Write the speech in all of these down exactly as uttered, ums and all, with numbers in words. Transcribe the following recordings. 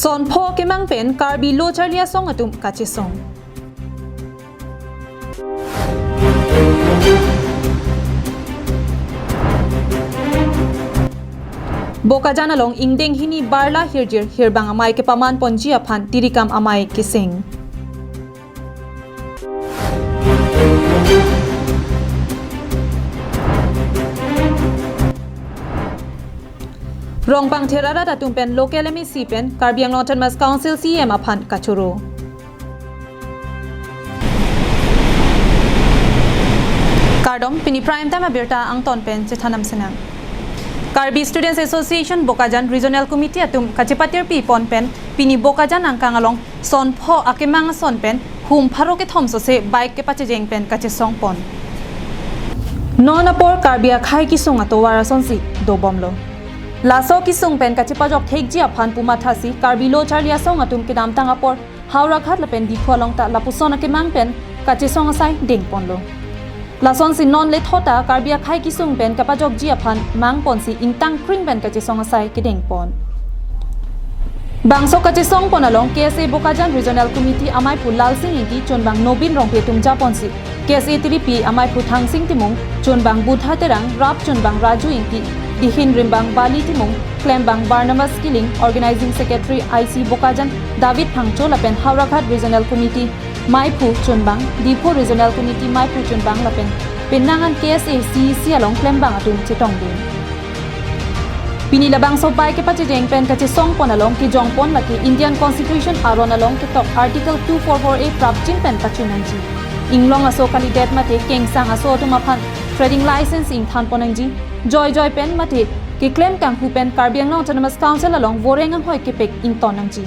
Son pho akemang pen Karbi Lo Charli Asong atum kachesong. Bokajan along ingdeng hini barla hirjir hirbang amei kepaman ponji aphan tirikam amei keseng. Rongpangther arat atum pen local M A C pen Karbi Anglong Autonomous Council C E M aphan kachoro. Kardom, pini Prime Time abirta angton pen Chethan Amsenang. Karbi Students Association Bokajan Regional Committee atum kachepatirpi pon pen pini Bokajan angkang along son pho akemang ason pen hum pharo kethom sose bike kepachejeng pen kachesong pon. Non apor Karbi akhei kesung atovar asonsi dobomlo. Laso kesung pen kachepajok thekji aphan pu mathasi Karbi Lo Charli Asong atum kedamtang apor Howraghat lapen Diphu along ta lapuson akemang pen kachesong asai dengponlo. Lasonsi non lethot ta Karbi akhei kesung pen kapajokji aphan mangponsi ingtang kring pen kachesong asai kedengpon. Bangso kachesong pon along K S A Bokajan Regional Committee ameiphu Lalsing Ingti, chunbang Nobin Rongpi atum japonsi K S A tiripi ameiphu Thangsing Timung, chunbang Buddha Terang, rap chunbang Raju Ingti, dihin rimbang Bali Timung, klembang Barnabas Killing, Organizing Secretary I C Bokajan David Phangcho lapen Howraghat Regional Committee meiphu chunbang, Diphu Regional Committee meiphu chunbang lapen penang an K S A C E C along klembang atum chetongdun. Pini labangso bike kepachejeng pen kachesong pon along kejong pon lake Indian Constitution aron along ketok Article two four four A prapjin pen pachun nangji. Inglong aso kalidet mate kengsang aso atum aphan trading license ingthan pon nangji. Joijoi pen mate keklem kanghu pen Karbi Anglong Autonomous Council along voreng anghoi kepek ington nangji.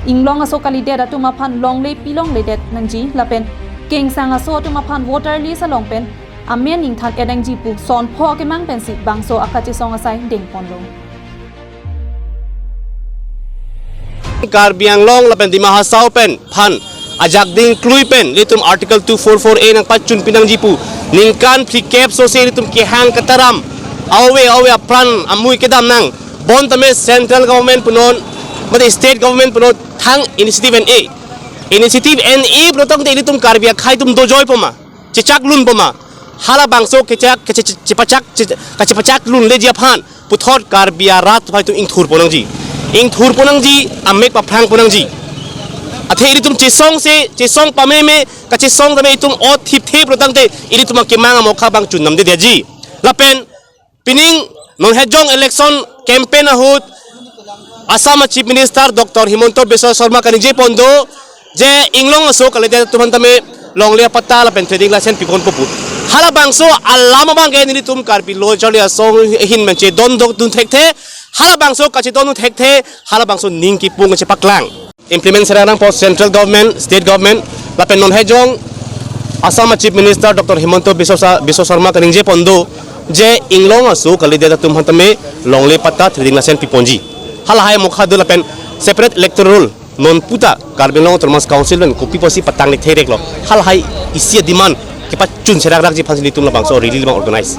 Inglong aso kalidet atum aphan longle pilongledet nangji lapen kengsang aso atum aphan voter list along pen amen ingthan-et nangji pu son pho akemang pensi bangso akachesong asai dengponlo. Karbi Anglong lapen Dima Hasao pen phan ajak ding klui pen ilitum Article two four four A nangpachun pinangji pu ningkan phlikep sose ilitum kehang kataram ave ave apran amui kedam nang, bonta me central government punon mate state government punon thang initiative en-e. Initiative en-e protong te ilitum Karbi akhei atum dojoi poma, chechak lun poma. Halabangso kechak, keche-, chepachak, che-, kachepachak lunleji aphan puthot Karbi arat aphai atum ingthur pon nangji. Ingthur pon nangji, amek paphrang pon nangji. Athe ilitum chesongse, chesong pameme, kachesong tame itum ot thipthe protang te ilitum akemang amokha abang chun namdedetji. Lapen pining non hejong election campaign ahut Assam Chief Minister Doctor Himanta Biswa Sarma kaningje pon do je inglong aso kalidet atum aphan tame longle apatta lapen trading license piponpo pu. Halabangso alam abang ke nelitum Karbi Lo Charli Asong ahin menche dondok dun thekthe. Halabangso kachedondun thekthe, halabangso ning kipung kachepaklang. Implement serak nangpo central government, state government, lapen non hejong Assam Chief Minister Doctor Himanta Biswa Sa-, Biswa Sarma kaningje pon do je inglong aso kalidet atum aphan tame longle patta trading license piponji. Halahai mokha do lapen separate electoral roll non puta Karbi Anglong Autonomous Council pen kopi pusi patang lik thereklo. Halahai isi demand kepachun serak rakji aphansi nelitum labangso rally labang organize.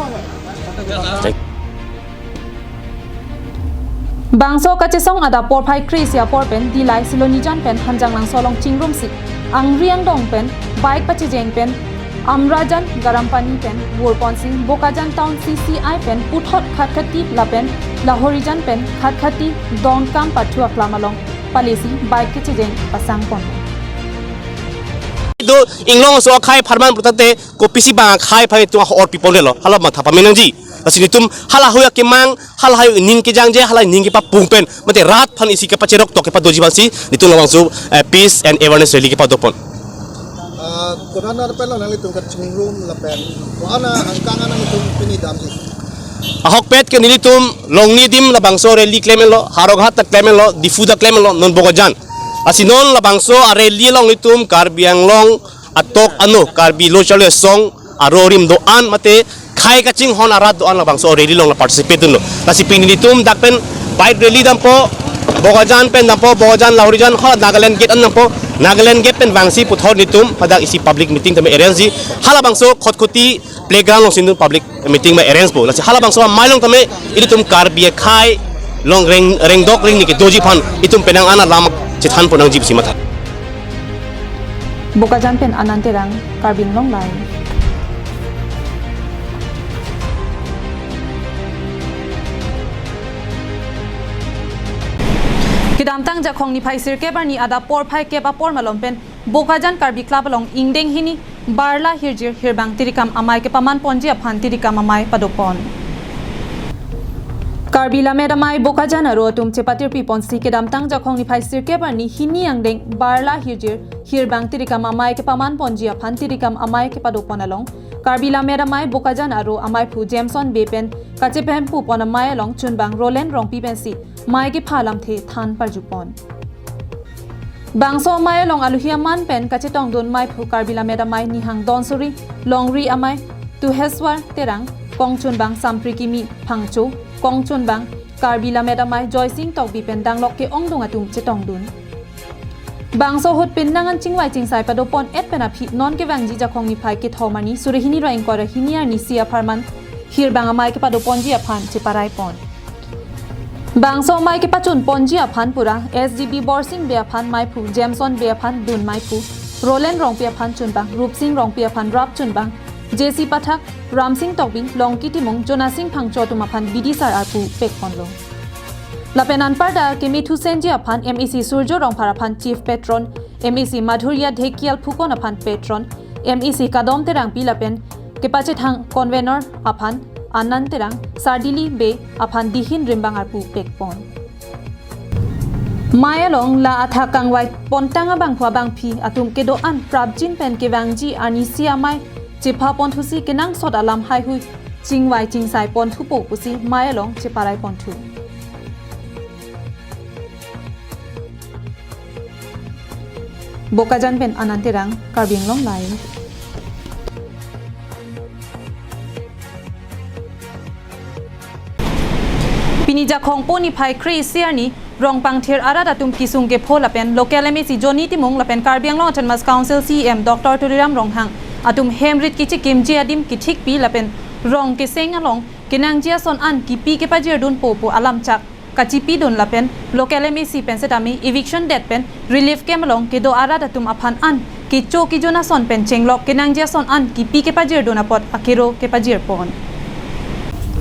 Bangso kachesong adap porphai kre-isi apor pen Dillai Silonijan pen Hanjanglangso along chingrumsi angri angdong pen bike pachejeng pen Amrajan Garampani pen vurponsi Bokajan Town C C I pen puthot Khatkhati lapen Lahorijan pen Khatkhati Dongkam pathu aklam along palesi bike kechejeng pasangpon. Do inglong aso akhei apharman pulote kopisi bang akhei aphan itum ahor piponlelo, hala matha pame nangji. Lasi nelitum halahai akemang, halahai ning kejangje, halahai ning kepapung pen mate rat aphan isi kepacherok tok kepadoji aphansi nelitum labangso, eh, peace and awareness rally kepadopon. Ah, kodanar pen lo nanglitum kachingrum lapen ko-an angkang an nanglitum pini damji? Ahokpet ke nelitum Longnidim labangso rally klemlo, Howraghat ta klemlo, Diphu ta klemlo, non Bokajan. Lasi non labangso a-rally along nelitum Karbi Anglong atok ano, Karbi Lo Charli Asong arorim do-an mate khei kachinghon arat do-an labangso rally along la participate dunlo. Lasi pini nelitum dak pen bike rally dampo, Bokajan pen dampo, Bokajan Lahorijan hala Nagaland Gate an dampo, Nagaland Gate pen vangsi puthot nelitum hadak isi public meeting tame arrange ji, halabangso Khatkhati playground alongsi nelitum public meeting ma arrange po. Lasi halabangso amei along tame ilitum Karbi akhei Long reng, rengdok ring ni kedoji aphan itum penang an alam chethan pon nangji pusi matha. Bokajan pen Anand Terang, Karbi Anglong Live. Kedamtang Jakhong niphai sirkep arni adap porphai kep apor malom pen Bokajan Karbi Club along ingdeng hini Barla Hirjir Hirbang Tirikam Amei kepaman ponji aphan Tirikam Amei padopon. Karbi Lammet Amei Bokajan aro atum chepatirpi ponsi kedamtang Jakhong niphai sirkep arni hini angdeng Barla Hirjir Hirbang Tirikam Amei kepaman ponji aphan Tirikam Amei kepadopon along Karbi Lammet Amei Bokajan aro ameiphu Jameson Bey pen kachepahemphu pon amei along chunbang Roland Rongpi pensi mei kepha alamthe than parjupon. Bangso amei along aluhi aman pen kachetongdun meiphu Karbi Lammet Amei Nihang Donsuri, Longri Amei Tuheswar Terang, kongchunbang Samprikimi Phangcho, kongchunbang Karbi Lammet Amei Joysing Tokbi pen danglok ke-ongdung atum chetongdun. Bangso ahut penang an chingvai chingsai padopon et pen aphi non kevangji Jakhong niphai kethom arni suri hini ra ingkoi ra hini arnisi apharman Hirbang Amei kepadoponji aphan cheparai pon. Bangso amei kepachun ponji aphan pura S G B Borsing Bey aphan meiphu Jameson Bey aphan dun meiphu Roland Rongpi aphan chunbang Rupsing Rongpi aphan rap chunbang J C Pathak, Ramsing Tokbi, Longki Timung, Jonasing Phangcho atum aphan bidi sar arpu pekponlo. Lapen anparta kemethu senji aphan M A C Surjo Rongphar aphan chief patron, M A C Madhuria Dhekial Phukon aphan patron, M A C Kadom Terangpi lapen kepachethang convener aphan Anand Terang, Sardili Bey aphan dihin rimbang arpu pekpon. Mei along la athak kangvai pontang abangphu abangphi atum kedo-an prapjin pen kevangji arnisi amei chepha ponthusi kenangsot alam haihui chingvai chingsai ponthupo pusi mei along cheparai ponthu. Bokajan pen Anand Terang, Karbi Anglong Live. Pini Jakhong po niphai kre-isi arni Rongpangther arat atum kesung kepho lapen local M A C Johnny Timung lapen Karbi Anglong Autonomous Council C E M Doctor Tuliram Ronghang atum hemrit kechekimji adim kethikpi lapen rong keseng along kenangji ason an kipi kepajirdunpo pu alamchak kachipidun lapen local M A C pen setame eviction det pen relief camp along kedo arat atum aphan an kecho kejun ason pen chenglok kenangji ason an kipi kepajirdun apot akero kepajirpon.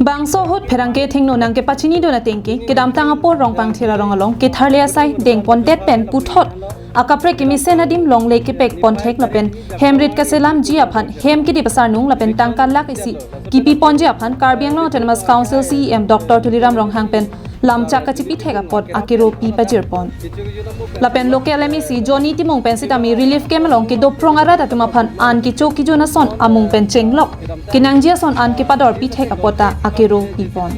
Bangso ahut pherangke thengno nangkepachinidun atengke kedamtang apor Rongpangther arong along ketharle asai dengpondet pen puthot akaprek kemesen adim longle kepekponthek lapen hemrit kaselamji aphan hem kedip asarnung lapen tangka lakh isi kipiponji aphan Karbi Anglong Autonomous Council C E M Doctor Tuliram Ronghang pen lamchak kachipithek apot akero pi pajirpon. Lapen local M A C Johnny Timung pen setame relief camp along kedoprong arat atum aphan an kecho kejun ason amung pen chenglok kenangji ason an kepadorpithek apot ta akero pipon.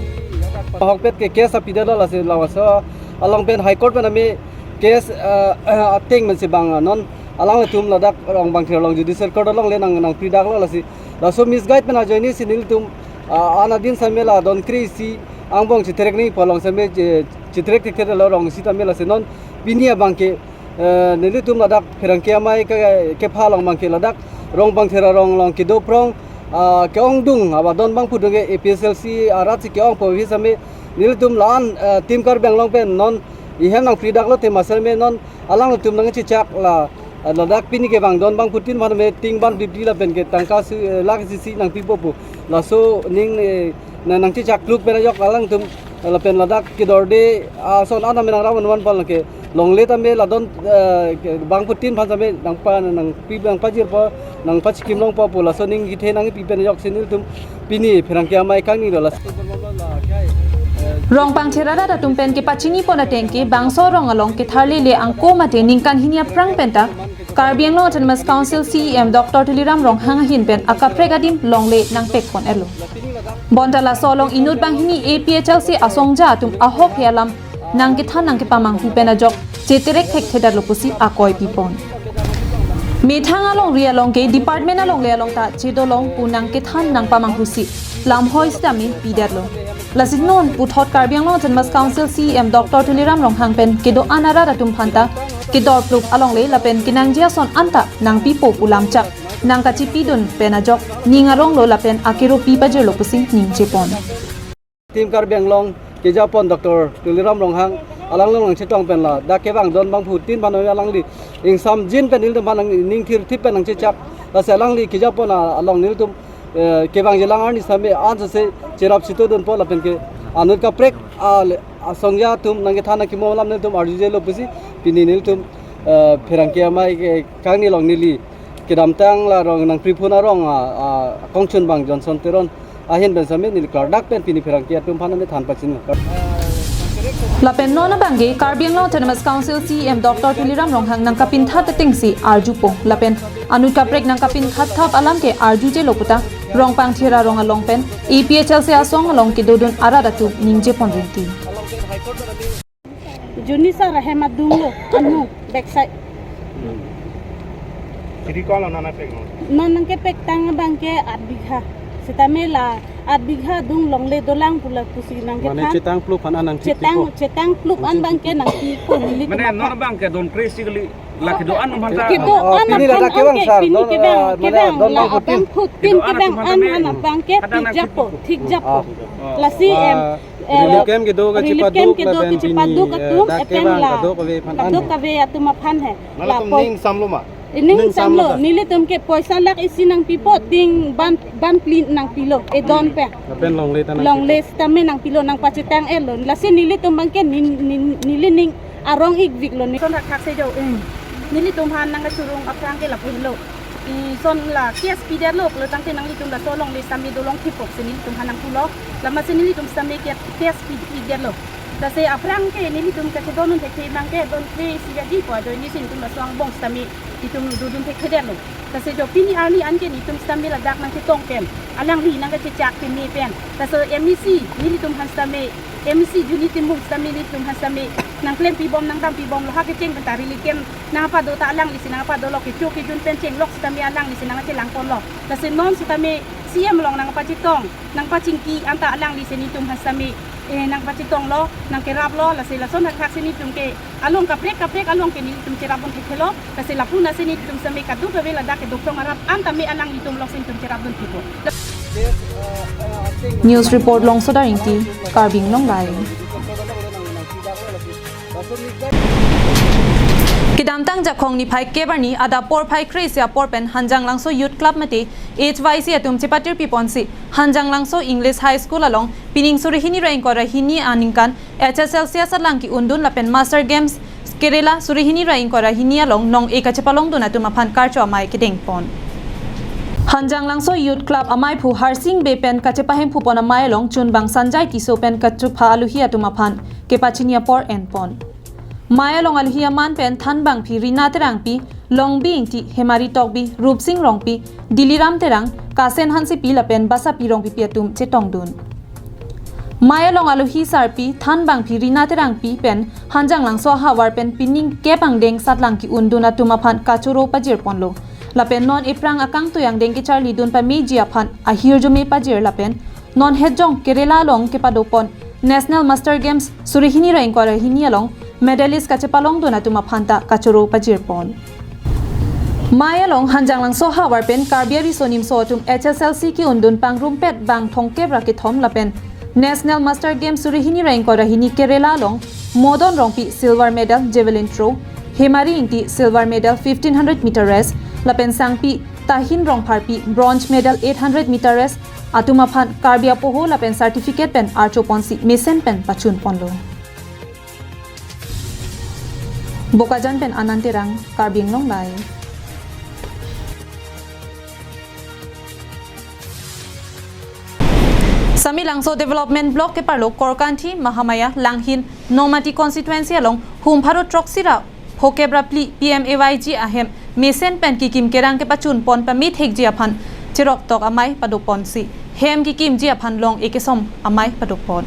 Ahokpet ke case apidetlo lasi laso along pen High Court pen ami case, eh, eh, ateng pen si bang non alangtum ladak Rongpangther along Judicial Court along le nang nangpridaklo lasi laso misguide pen ajoine si nelitum, ah, an adin same la don kre-isi angbong chetrek ni pu along same che-, chetrek thekthe lo rong sitame lasi non pini abangke, eh, nelitum ladak pherangke amei ke, kepha along abangke ladak Rongpangther arong along kedoprong, ah, ke-ongdung abang don abangphu dunke A P H L C arat si ke-ongpo pi same nelitum la-an, eh, Team Karbi Anglong pen non ihem nangpridaklo te masar me non alangtum nangchechak la, eh, ladak pini kevang don abangphutin aphan me ting ban bibdi lapen ke tangka si, eh, lakh isi isi nangpipo pu. Laso ning, eh, na nangchechak kluk pen ajok alangtum, eh, lapen ladak kedorde ason an ame nangravan van pal ke longle tame la don, eh, ke abangphutin aphan same nangpa nangpi nangpajirpo nangpachikimlongpo pu laso ning kethe nangpi pen ajok si nelitum pini pherangke amei kangnilo lasi. Rongpangther arat atum pen kepachinipon atengke bangso rong along ketharlele angko mate ningkan hini aphrang penta Karbi Anglong Autonomous Council C E M Doctor Tuliram Ronghang ahin pen akaprek adim longle nangpekpon-etlo. Bonta laso along inut banghini A P H L C asongja atum ahok he alam nangkethan nangkepamanghu pen ajok cheterek thekthedetlo pusi akoi pipon. Methang alongri along ke department alongle along ta chedolong pu nangkethan nangpamanghusi lamhoi sitame pidetlo. Lasi non puthot Karbi Anglong Autonomous Council C E M Doctor Tuliram Ronghang pen kedo-an arat atum aphanta kedorplup alongle lapen kenangji ason anta nangpipo pu lamchak nangkachipidun pen ajok ning aronglo lapen akero pi pajirlo pusi ningje pon. Team Karbi Anglong kejapon Doctor Tuliram Ronghang, alangli nangchetong pen la dak kevang don abangphutin aphan alangli ingsamjin pen nelitum aphan nangning thirthip pen nangchechak. Lasi alangli kejapon a-, along nelitum, eh, kevangjilang arni sitame ansose cherap chitudunpo lapen ke anut kaprek a-, le-, asongja atum nangkethan nangkimo alam nelitum arjujelo pusi pini nelitum, eh, pherangke amei ke kangni along neli kedamtang la rong nangpriphun arong a, a, kongchunbang Johnson Teron ahin pen sitame neli klardak pen pini pherangke atum aphan neli than pachini. Lapen non abangke Karbi Anglong Autonomous Council C E M Doctor Tuliram Ronghang nangkapintha tetengsi arjupo. Lapen anut kaprek nangkapintha thap alam ke arjujelo puta Rongpang Thira Rong along pen A P H L C asong along kedodun arat atum ningjepon rinti. Juni sar ahem adunglo, anu, backside. Siri ko-an lo non nangpek non? Non nangkepektang abangke aat bigha. Sitame la aat bigha adung longle dolang pu la pusi nangke Mane than. Chetang plup an nangthip chetang, po. Chetang plup an abangke nangthippo neli. Mane non abangke don kre si kali la kedo-an aphan ta. Kedo-an aphan pini ladak kevang anke sar, pini don, kevang, ah, mane kevang don la abangphutin kedo-an kevang aphan an tame. An abangke kadang thik japo, nangthippo. Thik japo. Ah. La C E M, ah, eh, relief camp kedo kachepaduk, relief camp kedo lapen kachepaduk pini, eh, atum dak epeng kevang la kadokave aphan an. Kadokave atum aphan he. Nelitum lapu ning samlo ma? Ning samlo, ning samlo ta. Nelitum ke poisa lakh isi nangpipo, ding ban, ban phli nangpilo, edon pen. Lapen longle ta nangpilo. Longle sitame nangpilo, nangpachetang-etlo. Lasi nelitum abangke nin, nin, neli ning arong-ikviklo ni. Son thakthak si jo, eh. Nelitum aphan nangkachurung aphrang ke lapu lo. Ison la case pidetlo, pulo tangte nanglitum laso alongle sitame dolong thipok si nelitum aphan nangpulo. Lasi nelitum sitame ke case pi, pidetlo. Lasi aphrang ke nelitum kachedondun thekthe abangke don kre si aji pu ajoine si nelitum laso angbong sitame itum dodun thekthedetlo. Lasi jo pini arni anke nelitum sitame ladak nangchetong pen, alangli nangkachechak peme pen. Lasi M A C nelitum aphan sitame, M A C Juni Timung sitame nelitum aphan sitame nangklempibom nangdampibomlo, ha kecheng pen ta relief camp nangpado ta alanglisi nangpadolo, kecho kejun pen chenglok sitame alanglisi nangchelangponlo. Lasi non sitame C E M along nangpachetong, nangpachingki anta alanglisi nelitum aphan sitame, eh, nangpachetonglo, nangkeraplo, lasi lason thakthak si nelitum ke along kaprek kaprek along ke nelitum cherapdun thekthelo, lasi lapu nasi nelitum sitame kadokave ladak kedokrong arat an tame alanglitum along si nelitum cherapdun thekpo. News report Longsoda Ingti, Karbi Anglong Live. Kedamtang Jakhong niphai kep arni adap porphai kre-isi apor pen Hanjanglangso Youth Club mate H Y C atum chepatirpiponsi Hanjanglangso English High School along pining suri hini ra ingkoi ra hini aningkan H S L C asatlang ke-undun lapen Master Games Kerala suri hini ra ingkoi ra hini along nong-e kachepalongdun atum aphan karcho amei kedengpon. Hanjanglangso Youth Club amaiphu Harsing Bey pen kachepahemphupon amei along chunbang Sanjay Tisso pen kachepha aluhi atum aphan kepachini apor enpon. Mei along aluhi aman pen thanbangpi Rina Terangpi, Longbi Ingti, Hemari Tokbi, Rupsing Rongpi, Diliram Terang, Kasen Hansepi lapen Basapi Rongpipi atum chetongdun. Mei along aluhi sarpi thanbangpi Rina Terangpi pen Hanjanglangso ahavar pen pining kep angdeng satlang ke-undun atum aphan kachoro pajirponlo. Lapen non ephrang akangtui angdeng kecharlidun pameji aphan ahirjume pajir lapen non hetjong Kerala along kepadopon National Master Games suri hini ra ingkoi ra hini along medalist kachepalongdun atum aphan ta kachoro pajirpon. Mei along Hanjanglangso ahavar pen Karbi ariso nimso atum H S L C ke-undun pangrumpet bang thomkep ra kethom lapen National Master Games suri hini ra ingkoi ra hini Kerala along Modon Rongpi silver medal javelin throw, Hemari Ingti silver medal fifteen hundred meter race lapen sangpi Tahin Rongpharpi bronze medal eight hundred meter race atum aphan Karbi apoho lapen certificate pen archoponsi mesen pen pachunponlo. Bokajan pen Anand Terang, Karbi Anglong Live. Samelangso Development Block keparlo Korkanthi, Mahamaya, Langhin, Nomati constituency along hum pharo throksi ra phokep ra phli P M A Y G ahem mesen pen kikim kerang kepachunpon pamethekji aphan cheroktok amei padoponsi hem kikimji aphan long-e kesom amei padopon.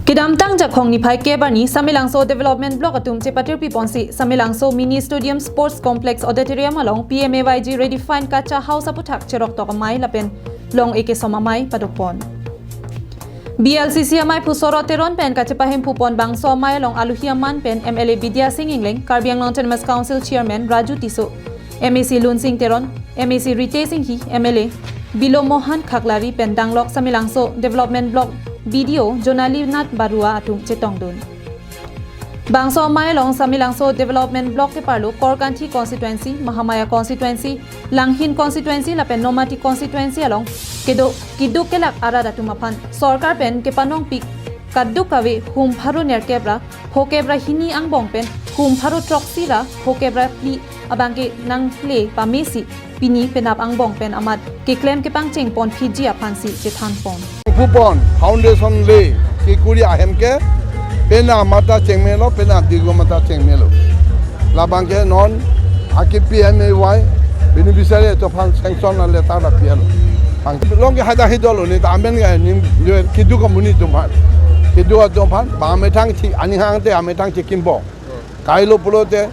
Kedamtang Jakhong niphai kep arni Samelangso Development Block atum chepatirpiponsi Samelangso Mini Stadium Sports Complex Auditorium along P M A Y G Redefine Kacha House aputhak cheroktok amei lapen long-e kesom amei padopon. B L C C amaiphu Soro Teron pen kachepahemphupon bangso amei along aluhi aman pen M L A Bidya Sing Engleng, Karbi Anglong Autonomous Council Chairman Raju Tisso, M A C Lunsing Teron, M A C Ritesh Enghi, M L A Bilo Mohan Khaklari pen danglok Samelangso Development Block B D O Jonali Nath Barua atum chetongdun. Bangso amei along Samelangso Development Block keparlo Korkanthi constituency, Mahamaya constituency, Langhin constituency lapen Nomati constituency along kedo kiduk kelak arat atum aphan sorkar pen kepanongpik kaduk kave hum pharo nerkep ra phokep ra hini angbong pen hum pharo throksi ra phokep ra phli abangke nangle pamesi pini penap angbong pen amat keklem kepangcheng pon phiji aphansi chethan pon. Pupon foundation le kekuri ahem ke penap mata chengmelo, penap digo mata chengmelo. Labangke non aki P M A Y beneficiary atum aphan sanction a letter da pian. Bang long ke hada hidolo ne ta amen ga nim yo kidu company atum aphan. Kidu atum aphan ba amethang chi ani hang te amethang chi kimbo. Kailo pulote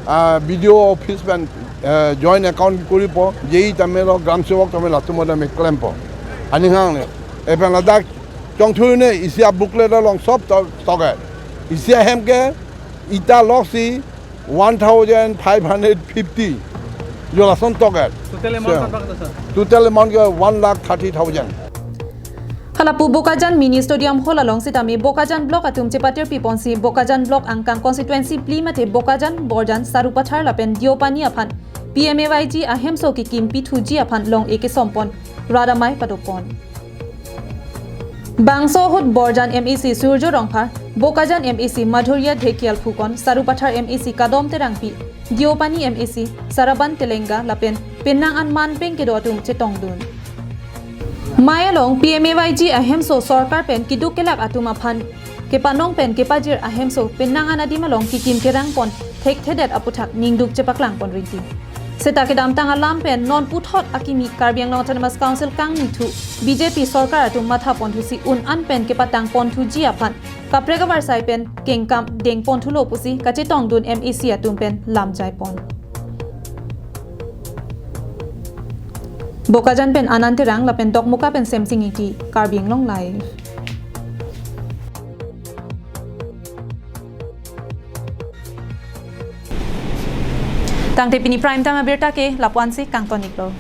ah, B D O office pen eh, joint account kuripo, J E tame lo, Gram Sevak tame lo, atum tame klempo. Ani hang ne. Epen ladak chongthu ne isi a booklet along sob to toge. Isi ahem ke ita loksi one thousand five hundred fifty. Jo lason toge. Total amount So, kan bak sir? Total amount ke one lakh thirty thousand. Halapu Bokajan Mini Stadium Hall along sitame Bokajan Block atum chepatir piponsi Bokajan Block angkang constituency phli mate Bokajan, Borjan, Sarupathar lapen Deopani aphan P M A Y G ahemso kekim pithuji aphan long-e kesompon rat amei padopon. Bangso ahut Borjan M A C Surjo Rongphar, Bokajan M A C Madhurya Dhekial Phukon, Sarupathar M A C Kadom Terangpi, Deopani M A C Saraban Telenga lapen penang an manpeng kedo atum chetongdun. Mei along P M A Y G ahemso sorkar pen kiduk kelak atum aphan kepanong pen kepajir ahemso penang an adim along kekim kerang pon thekthedet aputhak ningduk chepaklang pon rinti. Seta kedamtang alam pen non puthot akimi Karbi Anglong Autonomous Council kangni thu B J P sorkar atum matha ponthusi un an pen kepatang ponthuji aphan kaprek avarsai pen kengkam deng ponthulo pusi kachetongdun M A C atum pen lamjai pon. Bokajan pen Anand Terang lapen Dokmoka pen Semsing Ingti, Karbi Anglong Live. Tangte pini prime time abirta ke lapu-ansi kangton-iklo.